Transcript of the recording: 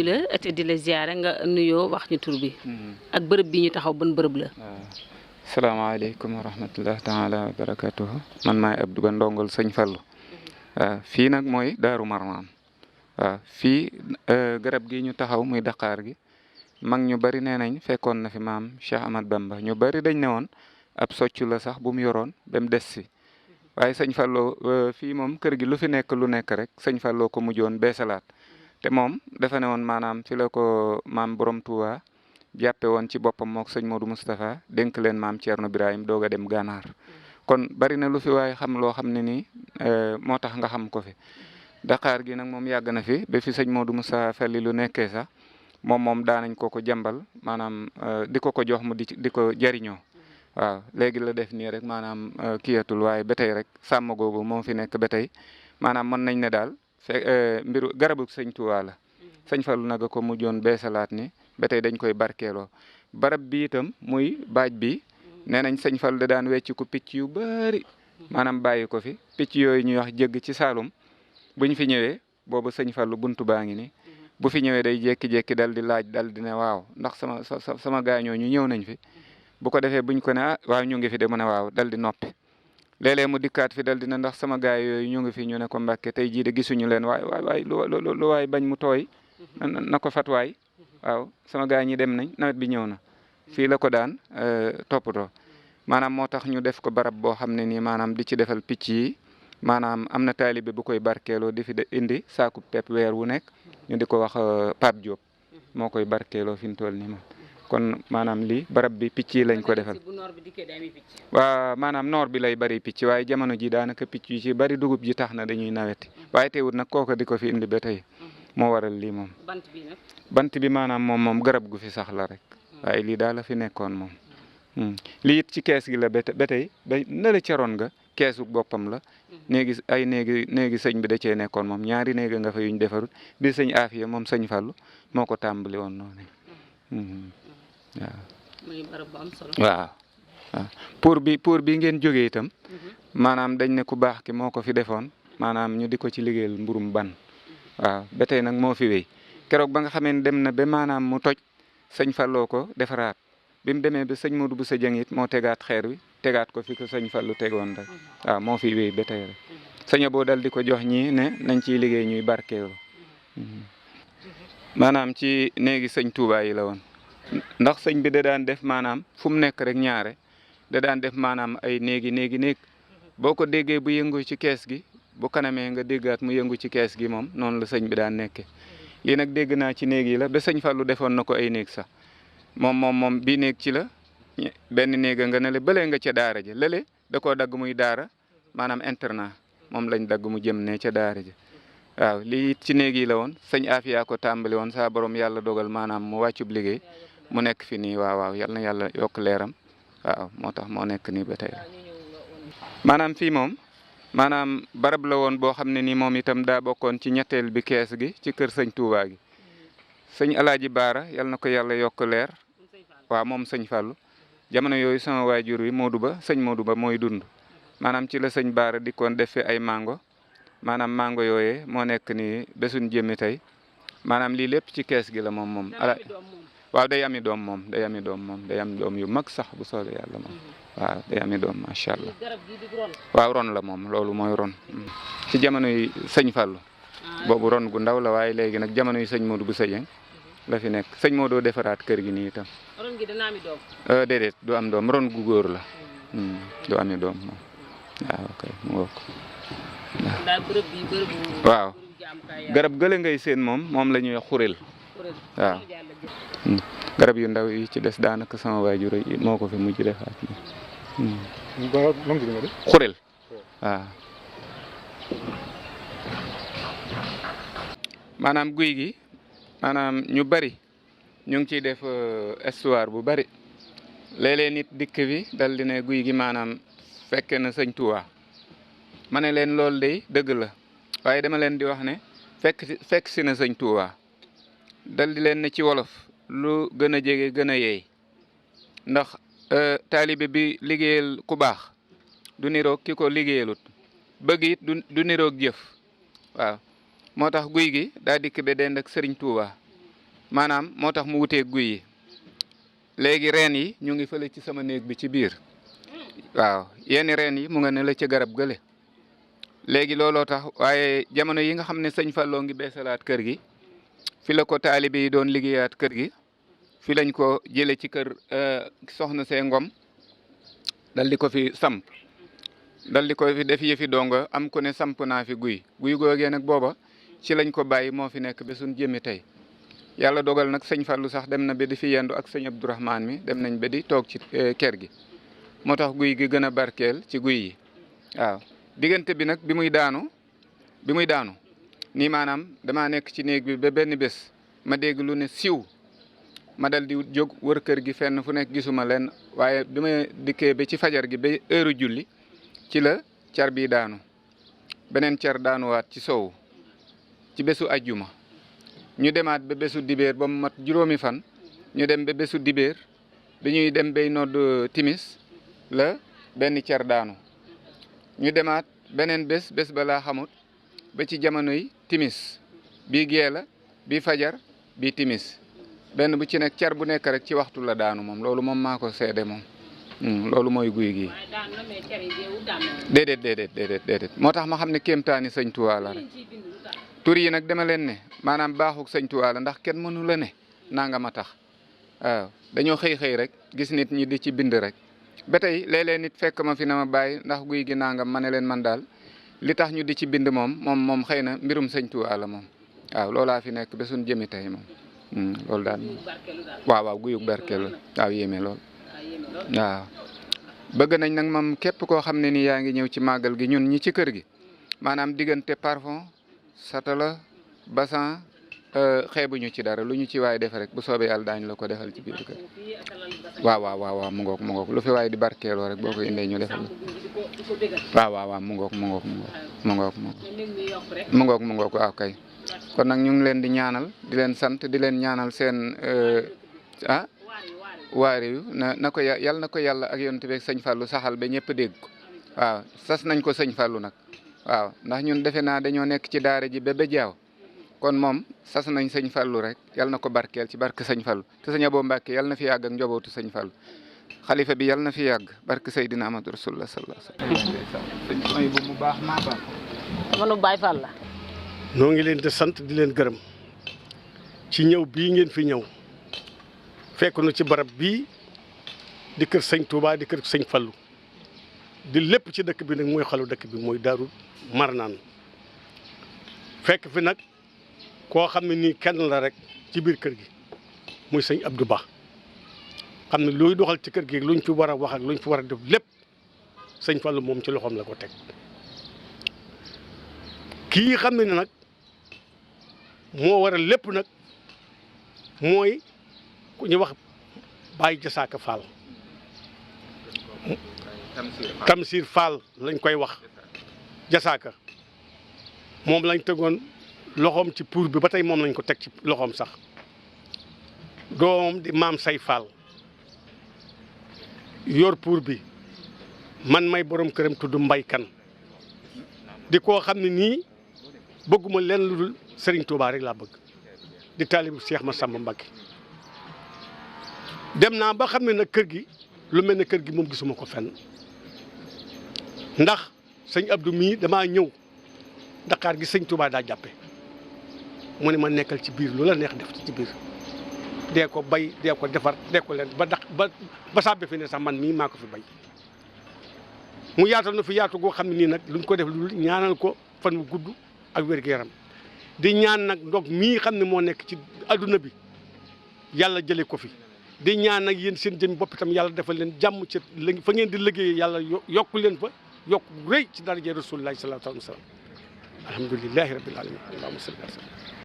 la te di la ziyaare nga nuyoo wax ñu tur bi ak bërëb bi ñu taxaw ban bërëb la. salaamaaleykum wa rahmatulah taala wa barakatuhu man maay Abdou Ba ndongol sëñ Fallu waaw fii nag mooy Daaru Marnaan waaw fii garab gi ñu taxaw muy Daqaar gi mag ñu bari nee nañ fekkoon na fi maam Cheikh Ahmad Bamba ñu bari dañ ne woon ab soccu la sax bu mu yoroon ba mu des si waaye sëñ Fallou fii moom kër gi lu fi nekk lu nekk rek sëñ Fallou ko mujjoon beesalaat te moom dafa ne woon maanaam fi la ko maam borom Touba jàppe woon ci boppam mook sëñ Modou Moustapha dénk leen maam Thierno Birahim doog a dem Gànnaar kon bari na lu fi waaye xam loo xam ne nii moo tax nga xam ko fi Daqaar gi nag moom yàgg na fi ba fi sëñ Modou Moustapha Falli lu nekkee sax moom daanañ ko jàmbal maanaam di ko jox mu di ko jariñoo waaw léegi la def nii rek maanaam kiyatul waaye ba tey rek sàmm googu moo fi nekk ba tey maanaam mën nañ ne daal mbiru garabu sëñ Tuubaa la sëñ Fallu nag ko mujjoon beesalaat ni ba tey dañ koy barkeeloo barab bi itam muy baaj bi nee nañ sëñ Fallu da daan wecc ko picc yu bari maanaam bàyyi ko fi picc yooyu ñuy wax jëgg ci Saalum buñ fi ñëwee boobu sëñ Fallu buntu baa ngi ni bu fi ñëwee day jékki-jékki dal di laaj dal di ne waaw ndax sama gaañoo ñu ñëw nañ fi bu ko defee buñ ko ne waaw ñu ngi fi de mu ne waaw dal di noppi léeg-léeg mu dikkaat fi dal di ne ndax sama gaay yooyu ñu ngi fi ñu ne ko Mbàkke tey jii de gisuñu leen waay lu waay bañ mu tooy na ko fat waay waaw sama gaay ñi dem nañ nawet bi ñëw na fii la ko daan toppatoo maanaam moo tax ñu def ko barab boo xam ne nii maanaam di ci defal picc yi maanaam am na taalibe bu koy barkeeloo di fi indi saaku pepp weer wu nekk ñu di ko wax Pape Diop moo koy barkeeloo fi mu toll nii moom kon maanaam lii barab bi picc yi lañ ko defal waaw maanaam noor bi lay bari picc waaye jamono ji daanaka picc yi ci bari dugub ji tax na dañuy naweti waaye teewut nag kooka di ko fi indi ba tey moo waral lii moom bant bi maanaam moom garab gu fi sax la rek waaye lii daal la fi nekkoon moom lii it ci kees gi la ba tey ba na la caroon nga keesu boppam la néegi sëñ bi da cee nekkoon moom ñaari néega nga fa yuñ defarut bi sëñ Afiya moom sëñ Fallu moo ko tàmbali woon noonu waaw muy barab bu am solo. waaw pour bi ngeen jógee itam maanaam dañ ne ku baax ki moo ko fi defoon maanaam ñu di ko ci liggéeyal mburum ban waaw ba tey nag moo fi wéy keroog ba nga xamee ne dem na ba maanaam mu toj sëñ Falloo ko defaraat bi mu demee ba sëñ Modou Bousso Dieng it moo tegaat xeer wi tegaat ko fi ko sëñ Fallu tegoon rek waaw moo fi wéy ba tey rek sëñ boo dal di ko jox ñii ne nañ ciy liggéey ñuy barkeelu maanaam ci néegi sëñ Touba yi la woon ndax sëñ bi da daan def maanaam fu mu nekk rek ñaare da daan def maanaam ay néeg boo ko déggee bu yëngu ci kees gi bu kanamee nga déggaat mu yëngu ci kees gi moom noonu la sëñ bi daan nekkee lii nag dégg naa ci néeg yi la ba sëñ Fallu defoon na ko ay néeg sax moom bii néeg ci la benn néega nga ne le bëlee nga ca daara ja lële da koo dagg muy daara maanaam internat moom lañ dagg mu jëm ne ca daara ja waaw lii ci néeg yi la woon sëñ Afiya ko tàmbali woon saa borom yàlla dogal maanaam mu wàccub liggéey mu nekk fi nii waaw yal na yàlla yokk leeram waaw moo tax moo nekk nii ba tey maanaam fii moom maanaam barab la woon boo xam ne nii moom itam daa bokkoon ci ñetteel bi kees gi ci kër sëñ Touba gi sëñ Alaaji Baara yal na ko yàlla yokk leer waaw moom sëñ Fallu jamono yooyu sama waajur wi sëñ Modou Ba mooy dund maanaam ci la sëñ Baara dikkoon def fi ay mango maanaam mango yooyee moo nekk nii bésuñ jëmmi tey maanaam lii lépp ci kees gi la moom waaw day ami doom moom day ami doom yu mag sax bu soobee yàlla moom waaw day ami doom macha allah waaw ron la moom loolu mooy ron ci jamono yi sëñ Fallu boobu ron gu ndaw la waaye léegi nag jamono yi sëñ Modou Bousso Dieng la fi nekk sëñ Modou defaraat kër gi nii itam ron gi dana ami doom déedéet du am doom ron gu góor la du ami doom moom waaw kay mu ngoog waaw garab gële ngay seen moom la ñuy xurel waaw garab yu ndaw yi ci des daanaka sama waajur yi moo ko fi mujj defaat xurel waaw maanaam guy gi maanaam ñu bari ñu ngi ciy def histoire bu bari léeg-léeg nit dikk bi dal di ne guy gi maanaam fekke na sëñ Tuubaa ma ne leen loolu de dëgg la waaye dama leen di wax ne fekk si na sëñ Tuubaa dal di leen ne ci wolof lu gën a jege gën a yeey ndax taalibe bi liggéeyal ku baax du niroog ki ko liggéeyalut bëgg it du niroog jëf waaw moo tax guy gi daa dikk be dend ak sëriñ Tuubaa maanaam moo tax mu wutee guy yi léegi reen yi ñu ngi fële ci sama néeg bi ci biir waaw yenn reen yi mu nga ne la ca garab gële léegi looloo tax waaye jamono yi nga xam ne sëñ Fallou ngi beesalaat kër gi fi la ko taalibe yi doon liggéeyaat kër gi fi lañ ko jële ci kër soxna see Ngom dal di ko fi samp dal di ko fi def yëfi donga am ko ne samp naa fi guy googee nag booba ci lañ ko bàyyi moo fi nekk ba suñ jëmmi tey yàlla dogal nag sëñ Fallou sax dem na ba di fi yendu ak sëñ Abdourahmane mi dem nañ ba di toog ci kër gi moo tax guy gi gën a barkeel ci guy yi waaw diggante bi nag bi muy daanu nii maanaam damaa nekk ci néeg bi ba benn bés ma dégg lu ne siw ma dal di jóg wër kër gi fenn fu nekk gisuma leen waaye bi ma dikkee ba ci fajar gi ba heure julli ci la car bi daanu beneen car daanuwaat ci sow ci bésu ajjuma ñu demaat ba bésu dibéer ba mu mat juróomi fan ñu dem ba bésu dibéer bi ñuy dem bay nodd timis la benn car daanu ñu demaat beneen bés ba laa xamut ba ci jamono yi timis bii gee la bii fajar bii timis benn bu ci nekk car bu nekk rek ci waxtu la daanu moom loolu moom maa ko seede moom loolu mooy guy gi déedéet moo tax ma xam ne kéemtaani sëñ Tuubaa la rek tur yi nag dama leen ne maanaam baaxuk sëñ Tuubaa la ndax kenn mënu la ne nanga ma tax waaw dañoo xëy rek gis nit ñi di ci bind rek ba tey léeg-léeg nit fekk ma fi na ma bàyyi ndax guy gi nangam ma ne leen man daal li tax ñu di ci bind moom xëy na mbirum sëñ Tuubaa la moom waaw loolaa fi nekk ba suñ jëmi tey moom loolu daal waaw guyug barkeelu waaw yéeme lool waaw bëgg nañ nag moom képp koo xam ne ni yaa ngi ñëw ci màggal gi ñun ñi ci kër gi maanaam diggante parfum satala basan xeebuñu ci dara lu ñu ci waay def rek bu soobee yàlla daañu la ko defal ci biir kër waaw mu ngoog lu fi waay di barkeeloo rek boo ko indee ñu defal la waaw mu ngoog waaw kay kon nag ñu ngi leen di ñaanal di leen sant di leen ñaanal seen waare yu na ko yàlla na ko yàlla ak yonent bi sëñ Fallou saxal ba ñëpp dégg ko waaw sas nañ ko sëñ Fallou nag waaw ndax ñun defe naa dañoo nekk ci daara ji ba jaaw kon moom sas nañ sëñ Fallou rek yàlla na ko barkeel ci barke sëñ Fallou te sëñ Abo Mbàkke yàlla na fi yàgg ak njobootu sëñ Fallou xalifa bi yàlla na fi yàgg barke Seydina Amadou Rasulullah sallallahu alayhi wa sallam bu mu baax maa baax manu Baay Fall la noo ngi leen di sant di leen gërëm ci ñëw bii ngeen fi ñëw fekk nu ci barab bii di kër sëñ Touba di kër sëñ Fallou di lépp ci dëkk bi nag mooy xalu dëkk bi mooy Daaru Marnaan fekk fi nag koo xam ne nii kenn la rek ci biir kër gi muy sëñ Abdou Ba xam ne looy doxal ci kër gi luñ fi war a wax ak luñ fi war a def lépp sëñ Fallou moom ci loxoom la ko teg kii xam ne nag moo waral lépp nag mooy ku ñu wax Baye Jasaaka Fall Tamsir Fall lañ koy wax Jasaaka moom lañ tegoon loxoom ci pour bi ba tey moom lañ ko teg ci loxoom sax doomam di maam say Fall yor pour bi man may borom këram tudd Mbay Kan di koo xam ne nii bëgguma leen lu dul Serigne Touba rek laa bëgg di taalibu Cheikh Massamba Mbacké dem naa ba xam ne nag kër gi lu mel ne kër gi moom gisuma ko fenn ndax sëñ Abdou mii damaa ñëw Dakar gi sëñ Touba daa jàppe mu ne ma nekkal ci biir lu la neex def ci biir dee ko bay dee ko defar dee ko leen ba sàbbe fi ne sax man mii maa ko fi bay mu yaatal na fi yaatu goo xam ne nii nag luñ ko def lu ñaanal ko fan wu gudd ak wér-gu-yaram di ñaan nag ndox mii xam ne moo nekk ci adduna bi yàlla jële ko fi di ñaan nag yéen seen jëm bopp itam yàlla defal leen jàmm ci fa ngeen di liggéey yàlla yokku leen fa yokk rëy ci daraja Rasulullah sallallahu alayhi wa sallam alhamdulillahi rabbil alamin allahumma salli ala